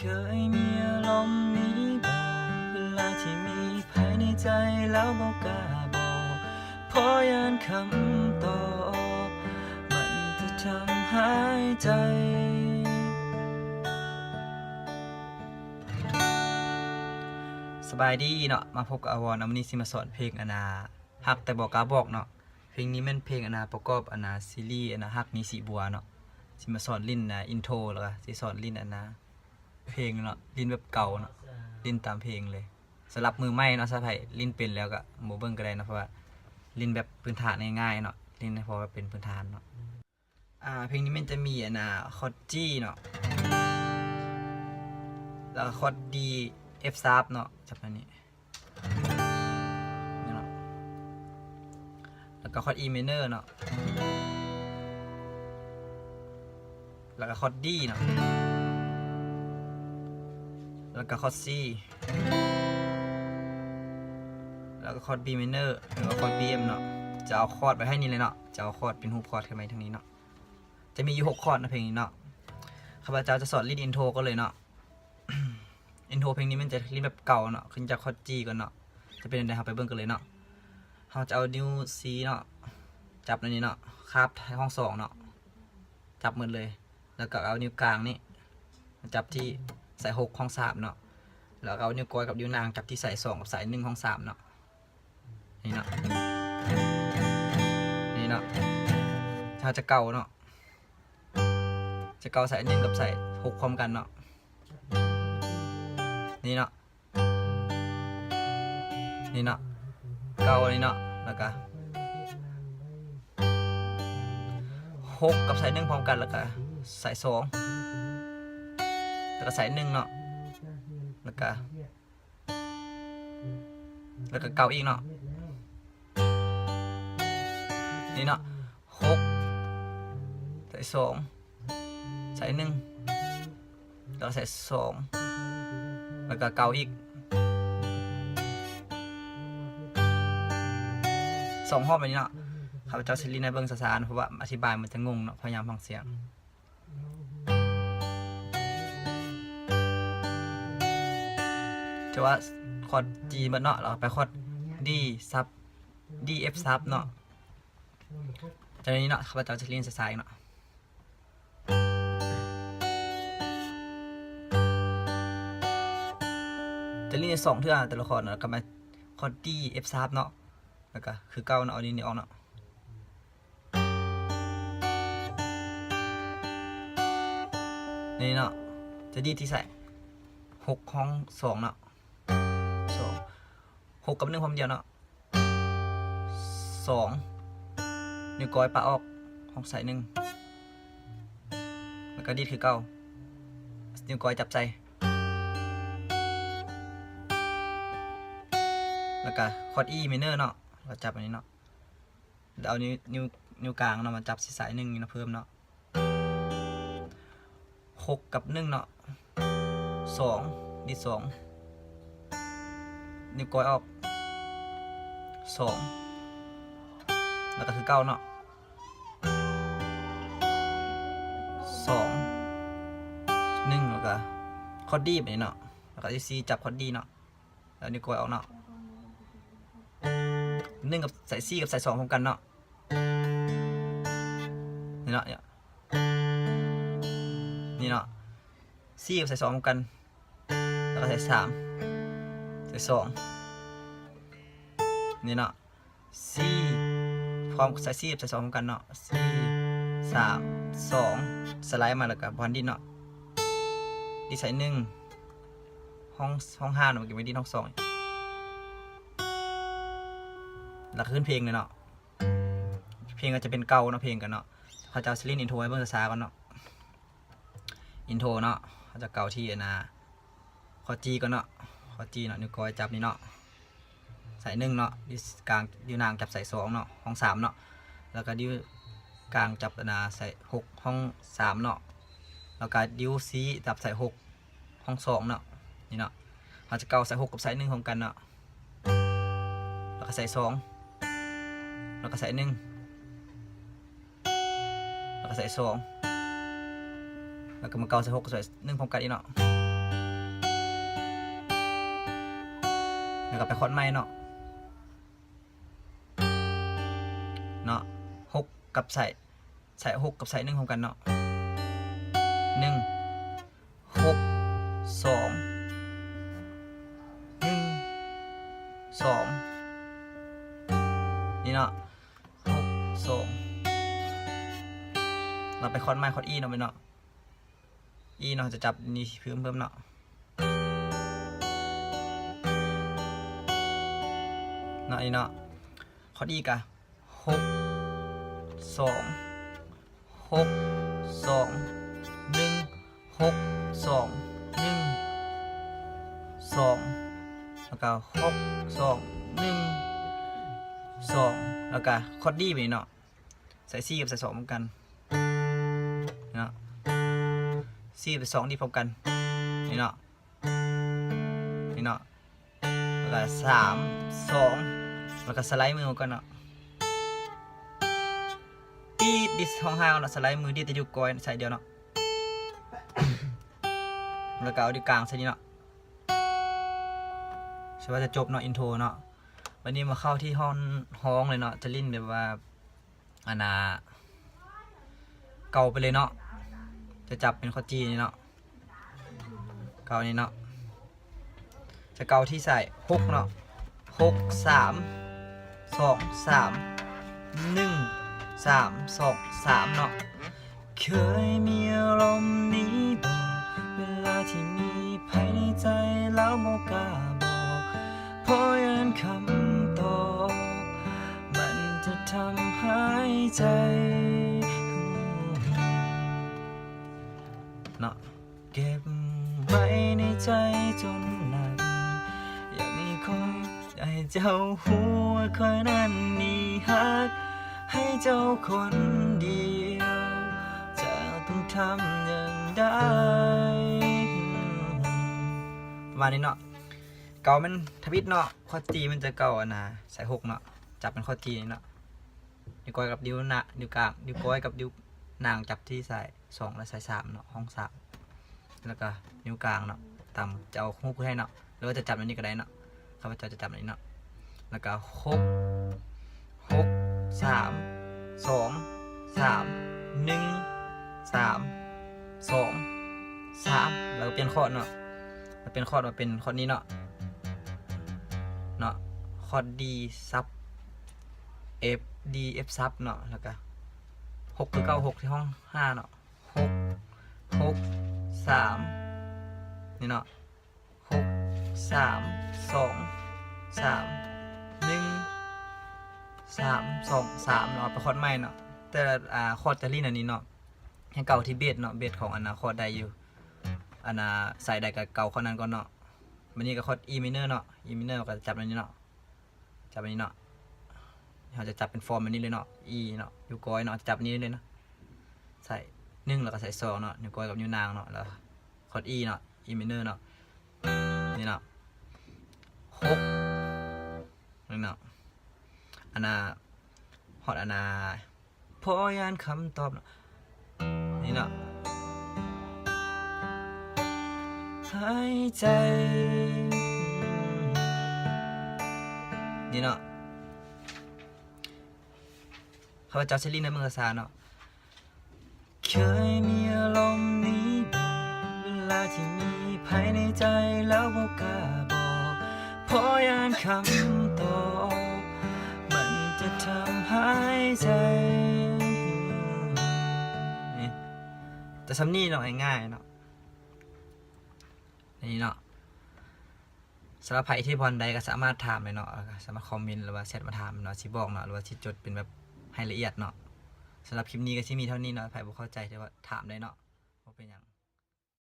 ເຄີຍມີອາລົມນີ້ບໍ? ເວລາທີ່ມີພາຍໃນໃຈແລ້ວບໍ່ກ້າບອກ ເພາະຢ້ານຄຳຕອບມັນຈະທຳຮ້າຍໃຈ. ສະບາຍດີເນາະ ມາພົບກັບອາວອນ. ມື້ນີ້ຊິມາສອນເພງອັນນ່າ ຮັກແຕ່ບໍ່ກ້າບອກເນາະ. ເພງນີ້ແມ່ນເພງອັນນ່າ ປະກອບອັນນ່າ ຊີຣີອັນນ່າ ຮັກນີ້ສີບົວເນາະ. ຊິມາສອນຫຼິ້ນອັນນ່າ ອິນໂທ ແລ້ວກະຊິສອນຫຼິ້ນອັນນ່າ ເພງເນາະ ຫຼິ້ນແບບເກົ່າເນາະ ຫຼິ້ນຕາມເພງເລີຍ. ສຳລັບມືໃໝ່ເນາະ ຖ້າໃຜຫຼິ້ນເປັນແລ້ວກະບໍ່ເບິ່ງກະໄດ້ເນາະ ເພາະວ່າຫຼິ້ນແບບພື້ນຖານງ່າຍໆເນາະ ຫຼິ້ນໃຫ້ພໍເປັນພື້ນຖານເນາະ. ອ່າ ເພງນີ້ແມ່ນຈະມີອັນນ່າ ຄອດຈີເນາະ ແລ້ວກະຄອດດີ ເອັຟຊາບເນາະ ຈັບອັນນີ້ ນີ້ເນາະ ແລ້ວກະຄອດອີໄມເນີເນາະ ແລ້ວກະຄອດດີເນາະ ແລ້ວກະຄອດຊີ ແລ້ວກະຄອດບີໄມເນີ ແລ້ວກະຄອດບີເອັມເນາະ. ຈະເອົາຄອດໄວ້ໃຫ້ນີ້ເລີຍເນາະ ຈະເອົາຄອດເປັນຮູບຄອດຂຶ້ນມາທາງນີ້ເນາະ. ຈະມີຢູ່ຫົກຄອດໃນເພງນີ້ເນາະ. ຂ້າພະເຈົ້າຈະສອນຫຼິ້ນອິນໂທກ່ອນເລີຍເນາະ. ອິນໂທເພງນີ້ແມ່ນຈະຫຼິ້ນແບບເກົ່າເນາະ ຂຶ້ນຈາກຄອດຈີກ່ອນເນາະ. ຈະເປັນແນວໃດ ເຮົາໄປເບິ່ງກັນເລີຍເນາະ. ເຮົາຈະເອົານິ້ວຊີເນາະ ຈັບໃນນີ້ເນາະ ຄາບຫ້ອງສອງເນາະ ຈັບໝົດເລີຍ. ແລ້ວກະເອົານິ້ວກາງນີ້ມາຈັບທີ່ສາຍຫົກຫ້ອງສາມເນາະ. ແລ້ວກະເອົານິ້ວກ້ອຍກັບນິ້ວນາງຈັບທີ່ສາຍສອງກັບສາຍໜຶ່ງຫ້ອງສາມເນາະ. ນີ້ເນາະ ນີ້ເນາະ ເຮົາຈະເກົ້າເນາະ ຈະເກົ້າສາຍໜຶ່ງກັບສາຍຫົກພ້ອມກັນເນາະ. ນີ້ເນາະ ນີ້ເນາະ ເກົ້ານີ້ເນາະ ແລ້ວກະຫົກກັບສາຍໜຶ່ງພ້ອມກັນ ແລ້ວກະສາຍສອງ ແລ້ວກະສາຍໜຶ່ງເນາະ ແລ້ວກະ ແລ້ວກະເກົ້າອີກເນາະ. ນີ້ເນາະ ຫົກ ສາຍສອງ ສາຍໜຶ່ງ ແລ້ວກະສາຍສອງ ແລ້ວກະເກົ້າອີກ ສອງຮອບແບບນີ້ເນາະ. ຂ້າພະເຈົ້າຊິຫຼິ້ນໃຫ້ເບິ່ງຊ້າໆ ເພາະວ່າອະທິບາຍມັນຈະງົງເນາະ ພະຍາຍາມຟັງສຽງ. ຖືວ່າຄອດຈີໝົດເນາະ ແລ້ວໄປຄອດດີຊັບ ດີເອັຟຊັບເນາະ. ຈາກນີ້ເນາະ ຂ້າພະເຈົ້າຈະຫຼິ້ນຊ້າໆອີກເນາະ ຈະຫຼິ້ນສອງເທື່ອແຕ່ລະຄອດເນາະ ແລ້ວກະມາຄອດດີເອັຟຊັບເນາະ ແລ້ວກະຄືເກົ່າເນາະ ເອົານີ້ອອກເນາະ. ນີ້ເນາະ ຈະດີດທີ່ສາຍຫົກຫ້ອງສອງເນາະ ສອງ ຫົກກັບໜຶ່ງພ້ອມດຽວເນາະ ສອງ ນິ້ວກ້ອຍປະອອກຫ້ອງສາຍໜຶ່ງ ແລ້ວກະດີດຄືເກົ່າ ນິ້ວກ້ອຍຈັບໃສ່ ແລ້ວກະຄອດອີໄມເນີເນາະ ແລ້ວກະຈັບອັນນີ້ເນາະ. ແລ້ວເອົານິ້ວ ນິ້ວ ນິ້ວກາງເນາະ ມາຈັບທີ່ສາຍໜຶ່ງນີ້ເນາະ ເພີ່ມເນາະ ຫົກກັບໜຶ່ງເນາະ ສອງ ດີດສອງ ນິ້ວກ້ອຍອອກ ສອງ ແລ້ວກະຄືເກົ່າເນາະ ສອງ ໜຶ່ງ ແລ້ວກະຄອດດີແບບນີ້ເນາະ ແລ້ວກະທີ່ສີ່ຈັບຄອດດີເນາະ. ແລ້ວນິ້ວກ້ອຍອອກເນາະ ໜຶ່ງກັບສາຍສີ່ກັບສາຍສອງພ້ອມກັນເນາະ ນີ້ເນາະ ນີ້ເນາະ ສີ່ກັບສາຍສອງພ້ອມກັນ ແລ້ວກະສາຍສາມ ສາຍສອງ ນີ້ເນາະ ສີ່ ພ້ອມສາຍສີ່ກັບສາຍສອງພ້ອມກັນເນາະ ສີ່ ສາມ ສອງ ສະໄລມາ ແລ້ວກະບໍ່ທັນດີດເນາະ ດີດສາຍໜຶ່ງ ຫ້ອງ ຫ້ອງຫ້າເນາະ ເມື່ອກີ້ໄປດີດຫ້ອງສອງ ແລ້ວກະຂຶ້ນເພງເລີຍເນາະ ເພງກະຈະເປັນເກົ່າເນາະ ເພງກັນເນາະ ຂ້າພະເຈົ້າຊິຫຼິ້ນອິນໂທໃຫ້ເບິ່ງຊ້າໆກ່ອນເນາະ. ອິນໂທເນາະ ເຮົາຈະເກົ້າທີ່ອັນນ່າ ຄອດຈີກ່ອນເນາະ ຄອດຈີເນາະ ນິ້ວກ້ອຍຈັບນີ້ເນາະ ສາຍໜຶ່ງເນາະ ນິ້ວກາງ ນິ້ວນາງຈັບສາຍສອງເນາະ ຫ້ອງສາມເນາະ ແລ້ວກະນິ້ວກາງຈັບອັນນ່າ ສາຍຫົກຫ້ອງສາມເນາະ ແລ້ວກະນິ້ວຊີ້ຈັບສາຍຫົກຫ້ອງສອງເນາະ ນີ້ເນາະ ເຮົາຈະເກົ້າສາຍຫົກກັບສາຍໜຶ່ງພ້ອມກັນເນາະ ແລ້ວກະສາຍສອງ ແລ້ວກະສາຍໜຶ່ງ ແລ້ວກະໃສ່ສອງ ແລ້ວກະມາເກົ້າໃສ່ຫົກໃສ່ໜຶ່ງພ້ອມກັນອີກເນາະ. ຕໍ່ໄປຄອດໃໝ່ເນາະ ເນາະ ຫົກກັບໃສ່ ໃສ່ຫົກກັບໃສ່ໜຶ່ງພ້ອມກັນເນາະ ໜຶ່ງ ຫົກ ສອງ ໜຶ່ງ ສອງ ນີ້ເນາະ ຫົກ ສອງ ເຮົາໄປຄອດໃໝ່ ຄອດອີເນາະ ແມ່ນເນາະ ອີເນາະ ຈະຈັບນີ້ເພີ່ມ ເພີ່ມເນາະ ເນາະ ນີ້ເນາະ ຄອດອີກະ ຫົກ ສອງ ຫົກ ສອງ ໜຶ່ງ ຫົກ ສອງ ໜຶ່ງ ສອງ ແລ້ວກະ ຫົກ ສອງ ໜຶ່ງ ສອງ ແລ້ວກະຄອດດີບາດນີ້ເນາະ ໃສ່ສີ່ກັບໃສ່ສອງພ້ອມກັນເນາະ ສີ່ກັບສອງດີບພ້ອມກັນ ນີ້ເນາະ ນີ້ເນາະ ແລ້ວກະສາມ ສອງ ແລ້ວກະສະໄລມືກ່ອນເນາະ ດີດ ດີດສອງຫ້າເນາະ ສະໄລມື ດີດແຕ່ນິ້ວກ້ອຍໃສ່ດຽວເນາະ ແລ້ວກະເອົານິ້ວກາງໃສ່ນີ້ເນາະ ສະວ່າຈະຈົບເນາະ ອິນໂທເນາະ ບາດນີ້ມາເຂົ້າທີ່ທ່ອນຮ້ອງເລີຍເນາະ ຈະຫຼິ້ນແບບວ່າ ອັນນ່າ ເກົ້າໄປເລີຍເນາະ ຈະຈັບເປັນຄອດຈີນີ້ເນາະ ເກົ້ານີ້ເນາະ ຈະເກົ້າທີ່ໃສ່ຫົກເນາະ ຫົກ ສາມ ສອງ ສາມ ໜຶ່ງ ສາມ ສອງ ສາມ ເນາະ ເຄີຍມີອາລົມນີ້ບໍ ເວລາທີ່ມີໃຜໃນໃຈແລ້ວບໍ່ກ້າບອກ ເພາະຢ້ານຄຳຕອບ ມັນຈະທຳຮ້າຍໃຈ ເນາະ ເກັບໄວ້ໃນໃຈຈົນໜັກ ຢາກໃຫ້ຂ້ອຍ ຢາກໃຫ້ເຈົ້າຮູ້ວ່າຂ້ອຍນັ້ນນີ້ຮັກໃຫ້ເຈົ້າຄົນດຽວ ຈະຕ້ອງທຳຢ່າງໃດ ປະມານນີ້ເນາະ ເກົ້າແມ່ນທຳອິດເນາະ ຄອດຈີມັນຈະເກົ້າອັນນ່າ ໃສ່ຫົກເນາະ ຈັບເປັນຄອດຈີນີ້ເນາະ ນິ້ວກ້ອຍກັບນິ້ວນາ ນິ້ວກາງ ນິ້ວກ້ອຍກັບນິ້ວນາງຈັບທີ່ໃສ່ສອງ ແລະ ໃສ່ສາມເນາະ ຫ້ອງສາມ ແລ້ວກະນິ້ວກາງເນາະ ຕາມຈະເອົາຮູບໃຫ້ເນາະ ຫຼືວ່າຈະຈັບແນວນີ້ກະໄດ້ເນາະ ຂ້າພະເຈົ້າຈະຈັບແນວນີ້ເນາະ ແລ້ວກະຫົກ ຫົກ ສາມ ສອງ ສາມ ໜຶ່ງ ສາມ ສອງ ສາມ ແລ້ວກະປ່ຽນຄອດເນາະ ແລ້ວປ່ຽນຄອດມາເປັນຄອດນີ້ເນາະ ເນາະ ຄອດດີຊັບ ເອັຟ ດີ ເອັຟຊັບເນາະ ແລ້ວກະຫົກຄືເກົ່າ ຫົກທີ່ຫ້ອງຫ້າເນາະ ຫົກ ຫົກ ສາມ ນີ້ເນາະ ຫົກ ສາມ ສອງ ສາມ ໜຶ່ງ ສາມ ສອງ ສາມ ເນາະ ໄປຄອດໃໝ່ເນາະ ແຕ່ ອາ ຄອດຈະຫຼິ້ນອັນນີ້ເນາະ ໃຫ້ເກົ້າທີ່ເບສເນາະ ເບສຂອງອັນນ່າຄອດໄດ້ຢູ່ ອັນນ່າ ໃສ່ໄດ້ກະເກົ້າຄອດນັ້ນກ່ອນເນາະ ບາດນີ້ກະຄອດອີໄມເນີເນາະ ອີໄມເນີກະຈັບອັນນີ້ເນາະ ຈັບອັນນີ້ເນາະ ເຮົາຈະຈັບເປັນຟອມແບບນີ້ເລີຍເນາະ ອີເນາະ ນິ້ວກ້ອຍເນາະ ຈັບອັນນີ້ເລີຍເນາະ ໃສ່ໜຶ່ງ ແລ້ວກະໃສ່ສອງເນາະ ນິ້ວກ້ອຍກັບນິ້ວນາງເນາະ ແລ້ວຄອດອີເນາະ ອີໄມເນີເນາະ ນີ້ເນາະ ຫົກ ນີ້ເນາະ ອັນນ່າ ຮອດອັນນ່າ ເພາະຢ້ານຄຳຕອບ ນີ້ເນາະ ຫາຍໃຈ ນີ້ເນາະ ຂ້າພະເຈົ້າຊິຫຼິ້ນໃຫ້ເບິ່ງຊ້າໆເນາະ ເຄີຍມີອາລົມນີ້ບໍ ເວລາທີ່ມີໃຜໃນໃຈແລ້ວບໍ່ກ້າບອກ ເພາະຢ້ານຄຳຕອບ ມັນຈະທຳຮ້າຍໃຈ ນີ້ ແຕ່ສ່ຳນີ້ເນາະ ງ່າຍໆເນາະ ນີ້ເນາະ ສຳລັບໃຜທີ່ພອນໃດກະສາມາດຖາມໄດ້ເນາະ ສາມາດຄອມເມັນ ຫຼືວ່າແຊັດມາຖາມເນາະ ຊິບອກເນາະ ຫຼືວ່າຊິຈົດເປັນແບບໃຫ້ລະອຽດເນາະ ສຳລັບຄລິບນີ້ກະຊິມີເທົ່ານີ້ເນາະ ໃຜບໍ່ເຂົ້າໃຈກະຖາມໄດ້ເນາະ ບໍ່ເປັນຫຍັງ.